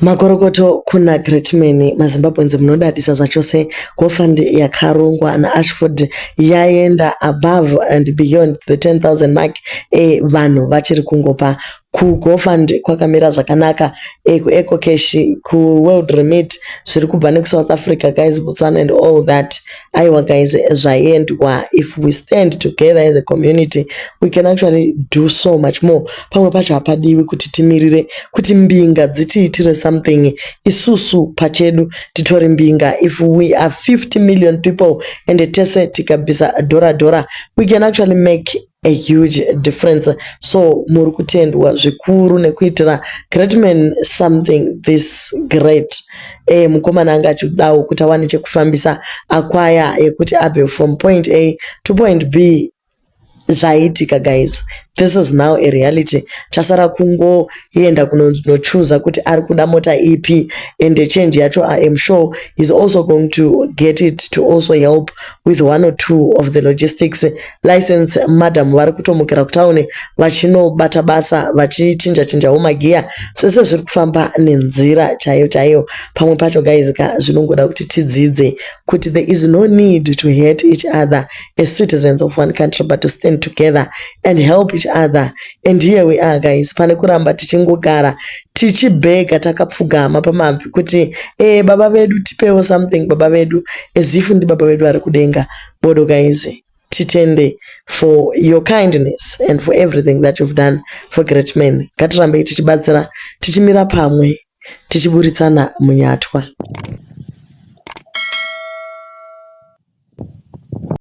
Makorokoto kuna Greatman maZimbabweans munodadisa zvachose. GoFund yakarongwa naAshford yaenda above and beyond the 10,000 mark. Vanhu vachiri kungopa kuGoFund kwakamira zvakanaka, kuEcoCash, kuWorld Remit, zviri kubva nekuSouth Africa guys, Botswana and all that. Aiwa guys, zvaendwa. If we stand together as a community, we can actually do so much more. Pamwe pacho hapadiwi kuti timirire kuti mbinga dzitiitire something. Isusu pachedu titori mbinga. If we are 50 million people and tese tikabvisa dhora dhora, we can actually make a huge difference. So muri kutendwa zvikuru nekuitira Greatman something this great. Mukomana anga achidawo kuti awane chekufambisa akwaya yekuti abve from point A to point B. Zvaitika guys, this is now a reality. Chasara kungoenda kunochuza kuti ari kuda mota ipi and change yacho. I am sure he's also going to get it to also help with one or two of the logistics. License madam vari kutomukira kutauni vachinobata basa, vachichinja chinjawo magiya. Zvese zviri kufamba nenzira chaiyo chaiyo. Pamwe pacho guys ka, zvinongoda kuti tidzidze kuti there is no need to hate each other as citizens of one country, but to stand together and help each other. And here we are guys. Pane kuramba tichingogara tichibhega takapfugama pamabvi kuti baba vedu tipewo something, baba vedu, as if ndi baba vedu vari kudenga. Bodo guys, titende for your kindness and for everything that you've done for Great Man. Ngatirambei tichibatsira, tichimira pamwe, tichiburitsana munyatwa.